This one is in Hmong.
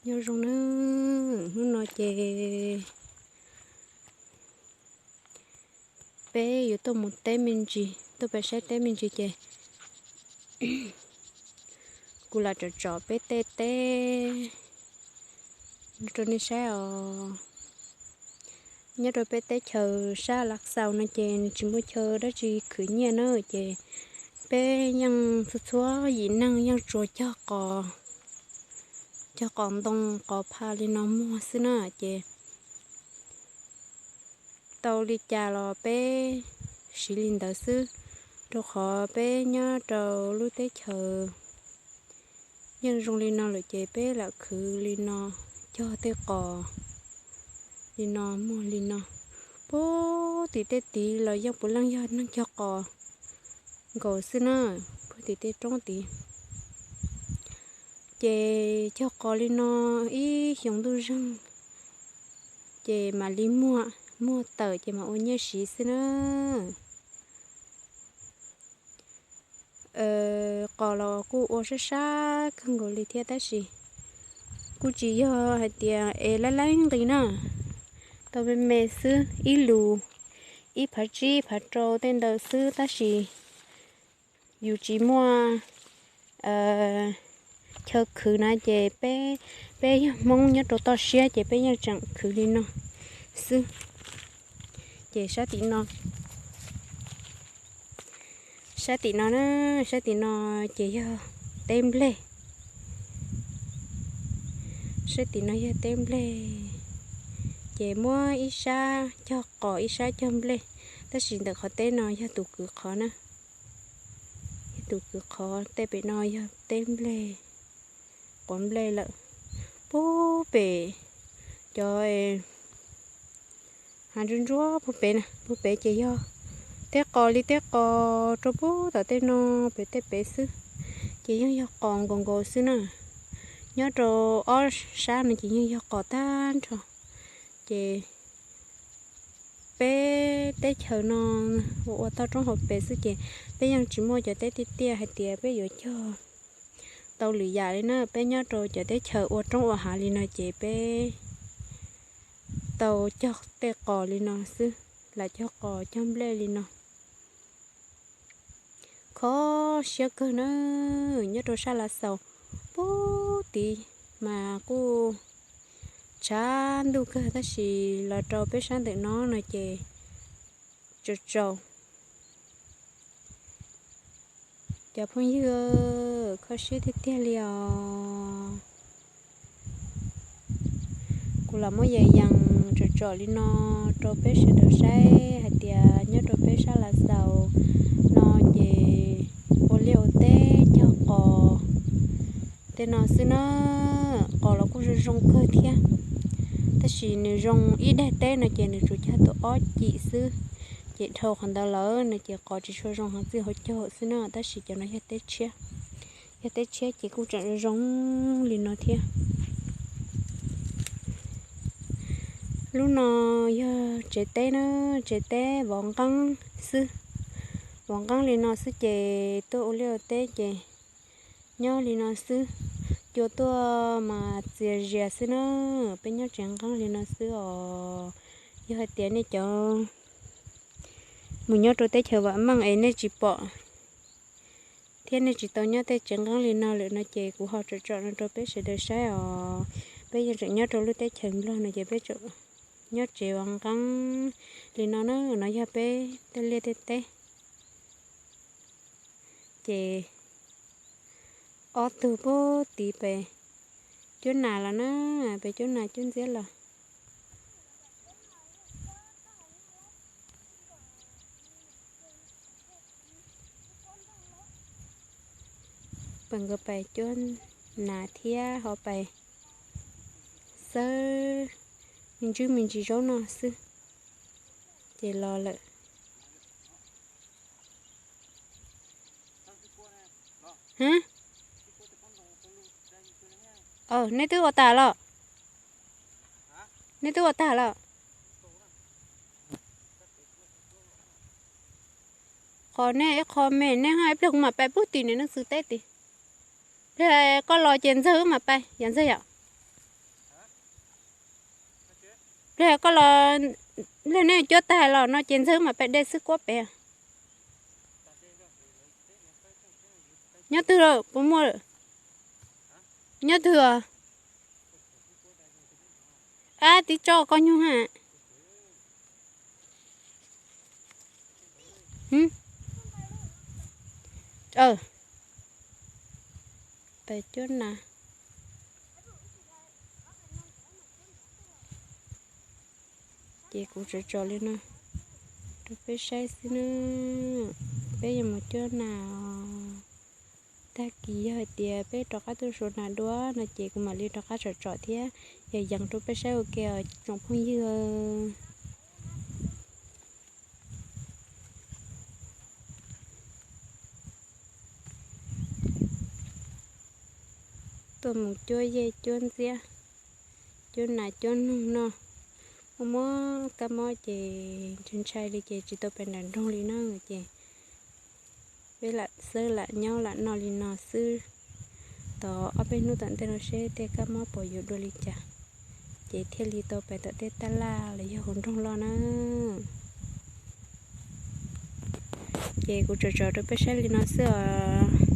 Nyob zoo nawb, hnub no ces peb yuav tuaj mus teb me ntsis, tuaj pem saib teb me ntsis ces kuv lam tsom tsom peb tej teb rau nej saib os. Nyob rau peb teb chaws sab Lav Xaus no ces nws tsis muaj chaw dab tsi khwv nyiaj na, ces peb yeej txhua txhua yim neeg yeej tsuas cog qos, cog qos ntoo qos pha li no muag xwb na, ces tau li cas los peb siv li ntawd xwb, rau qhov peb nyob rau lub teb chaws yeej zoo li no lawm ces peb lam khwv li no, cog tej qos li no muag li no. Puag tim tej tid los yeej puav leej yog neeg cog qos nkaus xwb na, puag tim tej roob tid. Ces cog qos li no ib xyoos ntuj zeeg ces mam li muag, muag tawm ces mam ua nyiaj siv xwb na. Qos los kuj ua sab sab kawg nkaus li thiab tab sis kuj tsis yog hais tias es laib laib nqis na, tau me me xwb, ib lus ib phav tsib phav rau tej ntawd xwb tab sis yus tsis muaj chaw khwv na ces peb, peb yog Hmoob nyob rau toj siab ces peb yeej tseem khwv li no xwb. Ces sab tim no, sab tim no na, sab tim no ces yog teb nplej. Sab tim no yog teb nplej, ces muab ib sab cog qos ib sab cog nplej, tab sis ntawm qhov teb no yog tus kwv qhov na, yog tus kwv qhov. Tej pem no yog teb nplej, quav nplej lawm. Puag pem cov hav ntsuab ntsuab puag pem na, puag pem ces yog teb qos li teb qos rau puag tom tej no, pem tej pem xwb, ces yeej yog qos nkaus nkaus xwb na. Nyob rau ob sab no ces yeej yog qos tag nrho. Ces peb teb chaws no ua ua toj roob hauv pes xwb ces peb yeej tsis muaj cov teb tiaj tiaj hais tias peb yuav cog tau lwm yam li na. Peb nyob rau cov teb chaws ua roob ua hav li no ces peb tau cog tej qos li no xwb, lam cog qos cog nplej li no. Kho siab kawg na, nyob rau sab Lav Xaus puag tid mas kuj tshav ntuj kawg tab sis los rau peb sab ntawm no no ces tsaus tsaus. Cov phooj ywg, kho siab tiag tiag li os. Kuv los muab yees yees tsom tsom li no rau peb sawv daws saib hais tias nyob rau peb sab Lav Xaus no ces ua liaj ua teb cog qos tej no xwb na. Qos los kuj zoo zoo kawg thiab, tab sis nws zoo ib daim teb no ces nws tsuas cog tau ob cim xwb, ces dhau qhov ntawd lawm no ces qos tsis tshua zoo heev, txij hauv caug xwb na. Tab sis cov no yog teb tshiab, yog teb tshiab ces kuj tseem zoo zoo li no thiab. Lub no yog tsev teb na, tsev teb vov nqeeb xwb. Vov nqeeb li no xwb ces tuaj ua liaj ua teb ces nyob li no xwb. Cua tuaj mas txias zias xwb na. Peb nyob tsev nqeeb li no xwb os. Yog hais tias nej cov mus nyob rau teb chaws vam meej es nej tsis pom thiab nej tsis tau nyob tej tsev nqeeb li no lawm no ces kuv ho tsom tsom no rau peb sawv daws saib os. Peb yeej tseem nyob rau lub teb chaws Nplog no ces peb tseem nyob tsev vov nqeeb li no na. No yog peb tej liaj tej teb. Ces ob tug puag tid pem cuab nas los na, pem cuab nas cuab ntxiab los. Pem nkawd pais cuab nas thiab ho pais xawb me ntsis me ntsis zaub no xwb ces los lawm. Nej twb ua tas los? Nej twb ua tag los? Qos nej ib qho me, nej ho ib pliag kuv mam pais puag tim niam Neej Xwm teb tid. Pliag koj los ces Ntxawg wb mam pais, yog Ntxawg yom? Pliag koj los, pliag nej cuab tag los no ces ntxawg mam pem dej xwb kuab pem. Nyob twg lawm, puas muaj lawm? Nyob twg os? Ab, tib tso koj nyuj ha. Pem cuab nas. Ces kuv tsom tsom li no rau peb saib xwb na. Peb yuav mus cuab nas os. Tag kis yog hais tias peb rov qab tuaj suav nas dua no ces kuv mam li rov qab tsom tsom thiab yees yees rau peb saib ua ke os tsoom phooj ywg. Tuaj mus cuab yej cuab ntxiab, cuab nas cuab noog no, muaj muaj kab mob ces ntshai ntshai li ces tsis tau pem nram nroog li na ces peb lam xawb lam nyob lam noj li no xwb. Tos ob peb hnub tom ntej no seb tej kab mob puas yuav dua li cas, ces thiaj li tau pem tom tej taj laj los yog hauv nroog los na. Ces kuv tsom tsom rau peb saib li no xwb os.